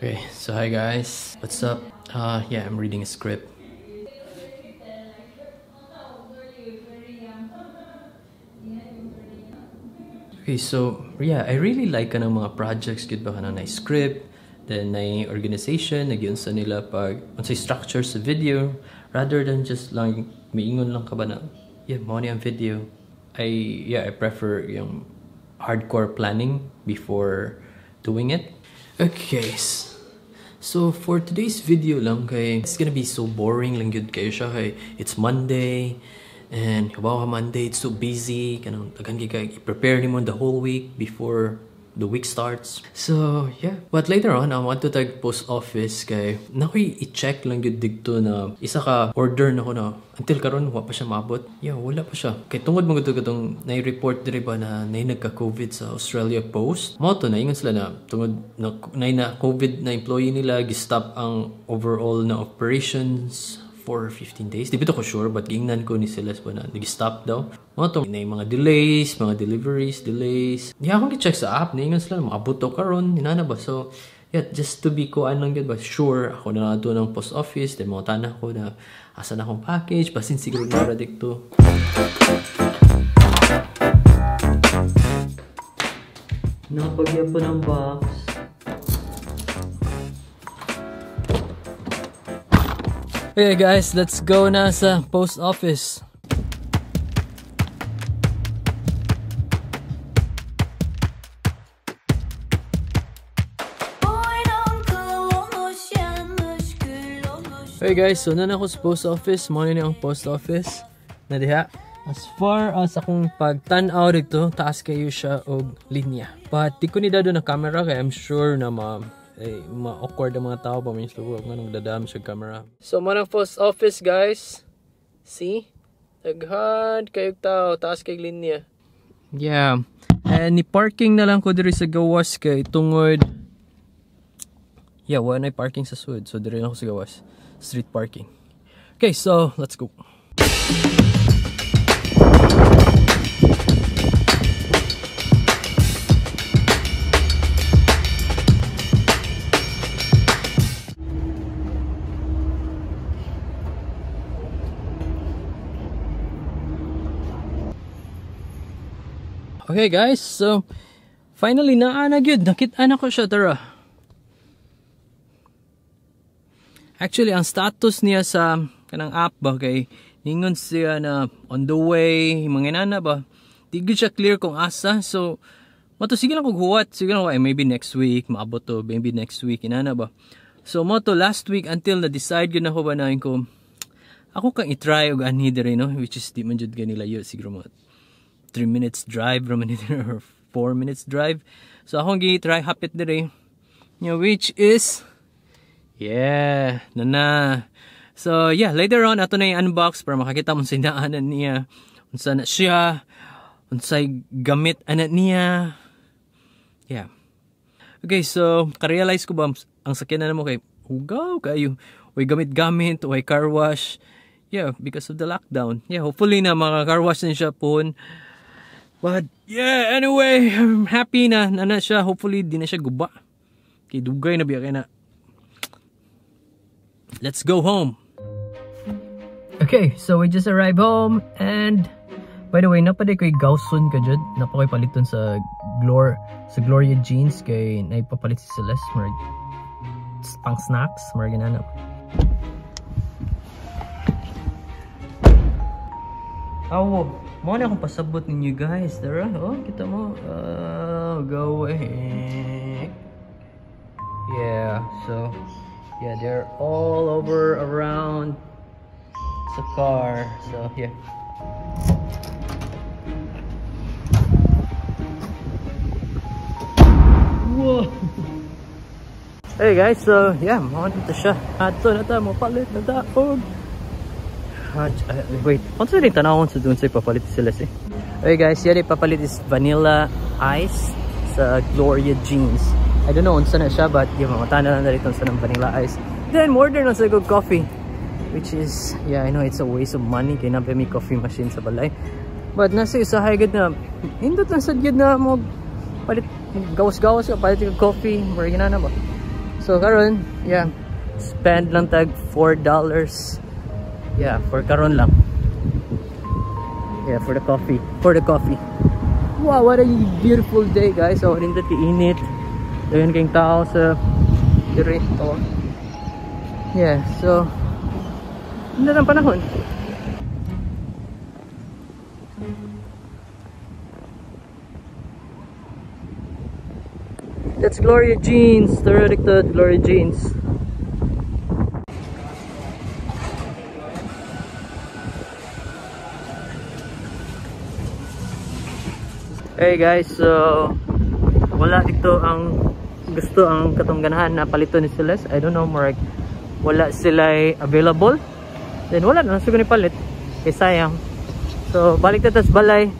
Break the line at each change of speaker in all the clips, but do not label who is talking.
Okay, so hi guys. What's up? Yeah, I'm reading a script. Okay, so yeah, I really like kanang mga projects gud ba kanang na script, then na organization, nagyunsa nila pag unsay structure sa video rather than just lang miingon lang ka ba na yeah, mao ni ang video. I prefer yung hardcore planning before doing it. Okay, so for today's video lang kay it's gonna be so boring lang gyud kayo siya kay it's Monday. And kabaw ka Monday, it's so busy. Kanang daghan kay kay i-prepare nimo the whole week before the week starts. So yeah, but later on I want to tag post office kay nakoy i-check lang gyud didto na isa ka order na ko na until karon wa pa siya maabot. Yeah, wala pa siya. Kay tungod man gud katong nai-report diri ba na nay nagka-COVID sa Australia Post. Mao to naingon sila na tungod na nay na COVID na employee nila gi-stop ang overall na operations for 15 days. Di ba ko sure, but giingnan ko ni Celeste ba na nag-stop daw. Mga to, may mga delays, mga deliveries, delays. Di akong gi-check sa app, niingon sila, maabot to karon, inana ba? So, yeah, just to be kuan lang yun ba, sure, ako na nga ng post office, then mga tanah ko na asa na akong package, basin siguro na dito. Napagya pa ng box. Okay guys, let's go na sa post office. Hey guys, so na ako sa post office. Mao ni ang post office na diha. As far as akong pagtan-aw dito, taas kayo siya og linya. But di ko ni dado na camera kay I'm sure na ma-awkward ang mga tao pa may sluwag nga nung dadami siya camera. So, manang post office, guys. See? Daghan kayog tao. Taas kay linya. Yeah. And ni-parking na lang ko diri sa gawas kay tungod. Yeah, wala na parking sa sud. So, diri na ako sa gawas. Street parking. Okay, so, let's go. Okay guys, so finally naa na gyud, nakita na ko siya tara. Actually ang status niya sa kanang app ba kay ningon siya na on the way, mga inana ba. Di gyud siya clear kung asa. So mato sige lang kog huwat, sige lang maybe next week maabot to, maybe next week inana ba. So mo to last week until na decide gyud nako ba na ko ako kang i-try og anhi diri no, which is di man jud ganila yun siguro mo 3 minutes drive or 4 minutes drive. So akong gi-try hapit diri, you know, which is yeah, nana. So yeah, later on ato na i-unbox para makakita mo sa inaanan niya, unsa na siya, unsay gamit ana niya. Yeah. Okay, so ka-realize ko ba ang sakyanan mo kay hugaw kayo, way gamit-gamit, way car wash. Yeah, because of the lockdown. Yeah, hopefully na maka car wash na siya pohon. But yeah, anyway, I'm happy na na siya. Hopefully di na siya guba. Kay dugay na biya kay na. Let's go home. Okay, so we just arrived home and by the way, napaday ko'y gawson ka jud. Napa ko'y paliton sa Gloria Jeans kay naipapalit si Celeste marag pang snacks, marag ginanap. Awo, mo na akong pasabot ninyo guys. Tara, oh, kita mo. Go away. Yeah, so yeah, they're all over around the car. So yeah. Whoa. Hey guys, so yeah, mo na siya. Ato na ta, mo palit na ta. Oh. Wait, unsa rin tanawon sa dun sa ipapalit sila si. Okay guys, yan ipapalit is vanilla ice sa Gloria Jeans. I don't know unsa na siya, but yung mga na lang dito sa ng vanilla ice. Then order na sa good coffee, which is yeah, I know it's a waste of money kay na may coffee machine sa balay. But nasa usahay gud na indot lang sad gyud na mo palit gawas-gawas ka palit ka coffee, or ginana ba. So karon, yeah, spend lang tag $4. Yeah, for karon lang. Yeah, for the coffee. For the coffee. Wow, what a beautiful day, guys. So nindot init. Daghan kayong tao sa dire. Oh. Yeah, so nindot ang panahon. That's Gloria Jeans. They're addicted Gloria Jeans. Hey guys, so wala dito ang gusto ang katong ganahan na palito ni Celeste. I don't know, more like wala sila available. Then wala na siguro ni palit. Kay sayang. So balik ta tas balay.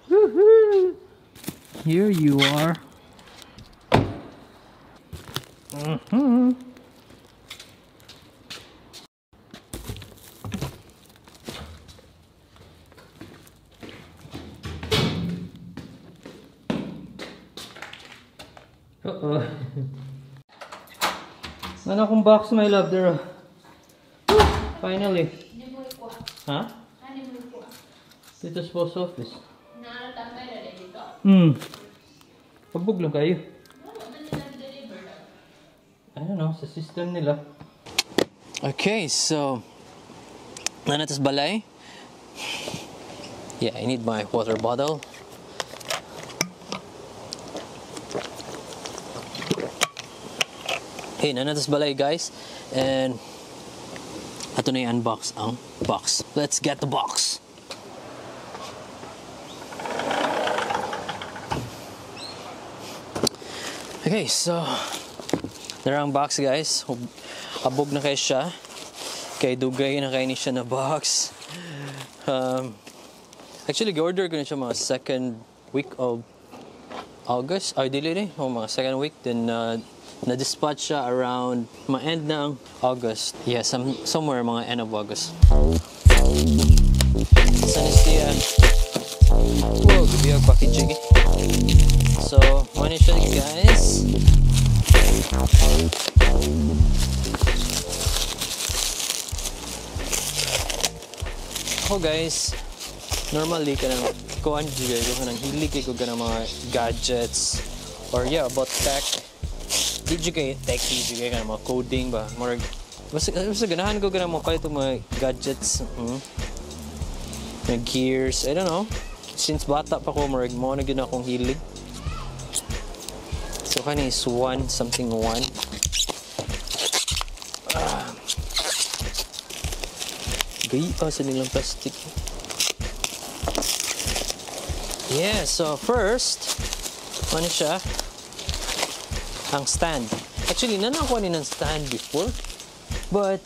Woohoo! Here you are. Uh-oh. Ano akong box, my love, there. Finally. Huh? Dito sa post office. Pabog lang kayo. I don't know, sa system nila. Okay, so nanatas balay. Yeah, I need my water bottle. Hey, nanatas balay, guys. And ato na i-unbox ang box. Let's get the box. Okay, so there ang box, guys. Abog na kayo siya. Kay dugay na kayo ni siya na box. Actually, gi-order ko na siya mga second week of August. Ay, dili ni. O, mga second week. Then, na-dispatch siya around mga end ng August. Yeah, somewhere mga end of August. Saan is siya? Whoa, gabi ang packaging eh. So, ano siya, guys? Ako, guys, normally kanang kuan jud ko kanang hilig ko kanang mga gadgets or yeah, about tech. Di jud kay tech, di jud kay kanang mga coding ba. More basta ganahan ko kanang mga palit og mga gadgets, mga gears, I don't know. Since bata pa ko, murag mo na gyud akong hilig. So kani is 1 something 1. Gay sa nilang plastic. Yeah, so first, ano siya? Ang stand. Actually, nanakuha ni ng stand before. But,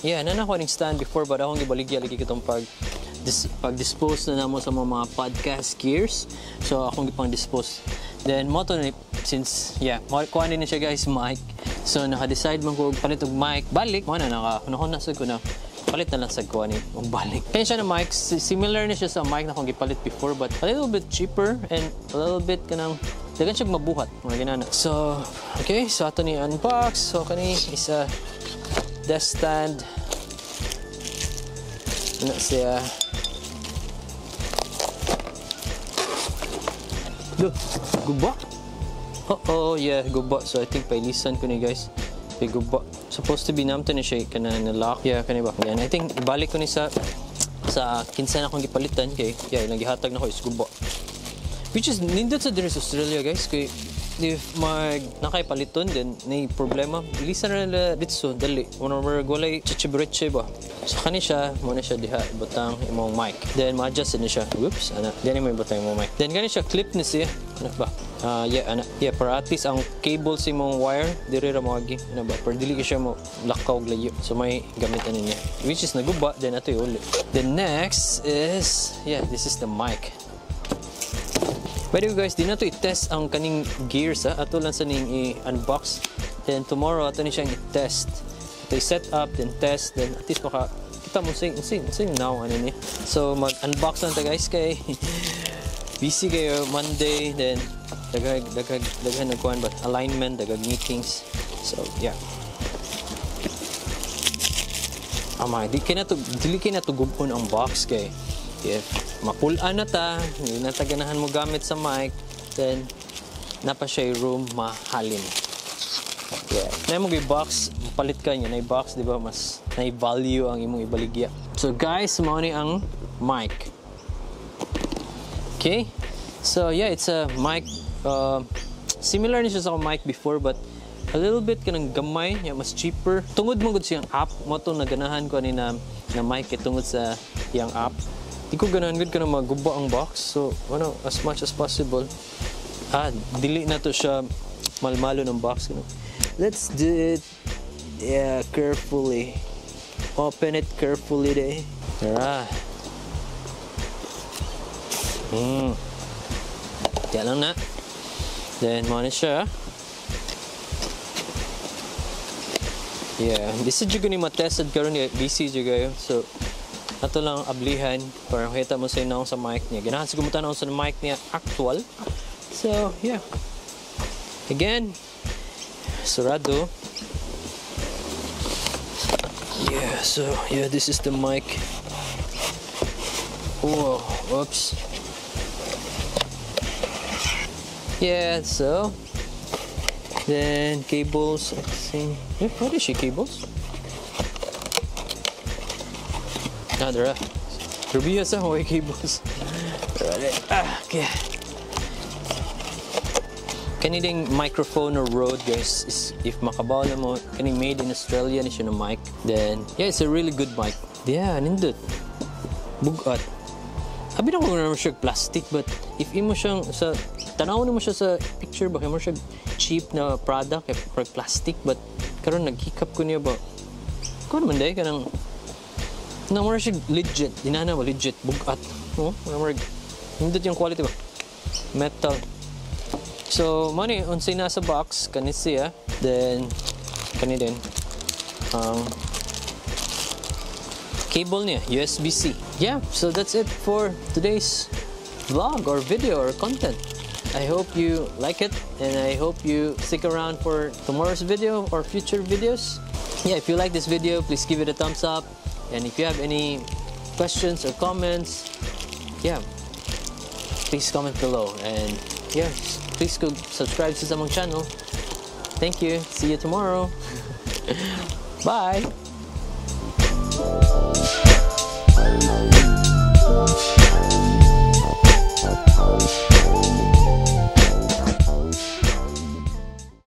yeah, nanakuha ni stand before, but akong gibaligya lagi kitong pag-dispose na namo sa mga podcast gears. So, akong gipang-dispose. Then, mo to ni, since, yeah, kuha ni siya, guys, mic. So, naka-decide man ko palit og mic. Balik, mo na, naka-hunahuna sa ko na, palit na lang sa kuha ni, og balik. Kaya siya na mic, similar ni siya sa mic na akong gipalit before, but a little bit cheaper and a little bit kanang, dagan siya mabuhat, mga ginana. So, okay, so ato ni unbox. So, kani is a desk stand. Ano siya? Duh, guba? Oh, yeah, guba. So, I think pailisan ko ni, guys. Kay guba. Supposed to be namto ni siya kana na lock. Yeah, kani ba? Yan, I think ibalik ko ni sa kinsa na akong gipalitan kay yeah, ilang gihatag na ko is guba. Which is nindot sa diri sa Australia, guys, kay if mag nakay paliton then nay problema, ilisan ra nila ditso dali. Wala walay chichibreche ba. So kani siya, mo na siya diha ibutang imong mic. Then ma-adjust ni siya. Whoops, ana. Then mo ibutang imong mic. Then kani siya clip ni siya. Ano ba? Yeah, ana. Yeah, para at least ang cable sa imong wire diri ra moagi. Ano ba? Pero dili siya mo lakaw og layo. So may gamitan niya. Which is naguba then ato uli. The next is yeah, this is the mic. By the way, guys, di na to i-test ang kaning gears, ha? Ato lang sa ning i-unbox. Then tomorrow, ato ni siyang i-test. Ito i-set up, then test, then at least maka kita mo sing now, ano ni. So mag-unbox lang ta, guys, kay busy kayo Monday, then Daghan daghan daghan nagkuan but alignment, daghan meetings. So yeah. Ama, di kay na to, dili kay na to gubon ang box kay if mapulaan na ta, hindi na ta ganahan mo gamit sa mic, then napa siya room mahalin. Yeah. Na mo box, palit ka niya, na box, di ba, mas na value ang imong ibaligya. So guys, mao ni ang mic. Okay? So yeah, it's a mic, similar ni siya sa mic before, but a little bit kanang gamay, yeah, mas cheaper. Tungod mo gud siyang app, mo to naganahan ko ani na na mic kay tungod sa iyang app. Di ko ganahan gud kanang maguba ang box. So, ano, as much as possible. Ah, dili na to siya malmalo ng box, you know. Let's do it, yeah, carefully. Open it carefully day. Tara. Diyan lang na. Then, mo na siya. Yeah, this is jud ni matested karon niya, busy jud kayo. So, ato lang ablihan para makita mo sa inong sa mic niya. Ganahan sa gumutan sa mic niya actual. So, yeah. Again, sarado. Yeah, so yeah, this is the mic. Whoa, whoops. Yeah, so then cables, let's see. Yeah, what is she, cables? Ah, there are. Rubiya sa way cables. Ah, okay. Kani ding microphone or Rode, guys, is, if makabaw na mo, kani made in Australia ni siya na mic. Then, yeah, it's a really good mic. Yeah, nindot. Bugat. Abi na ko na siya plastic, but if imo siyang sa tanaw nimo siya sa picture ba kay mo siya cheap na product kay plastic, but karon naghikap ko niya ba. Ko naman day kanang na mo siya legit, dinana ba legit bugat. No, mo nindot yung quality ba. Metal. So, money unsay nasa box kani siya, then kani din ang cable niya, USB-C. Yeah, so that's it for today's vlog or video or content. I hope you like it, and I hope you stick around for tomorrow's video or future videos. Yeah, if you like this video, please give it a thumbs up. And if you have any questions or comments, yeah, please comment below. And yeah, please go subscribe to among channel. Thank you. See you tomorrow. Bye.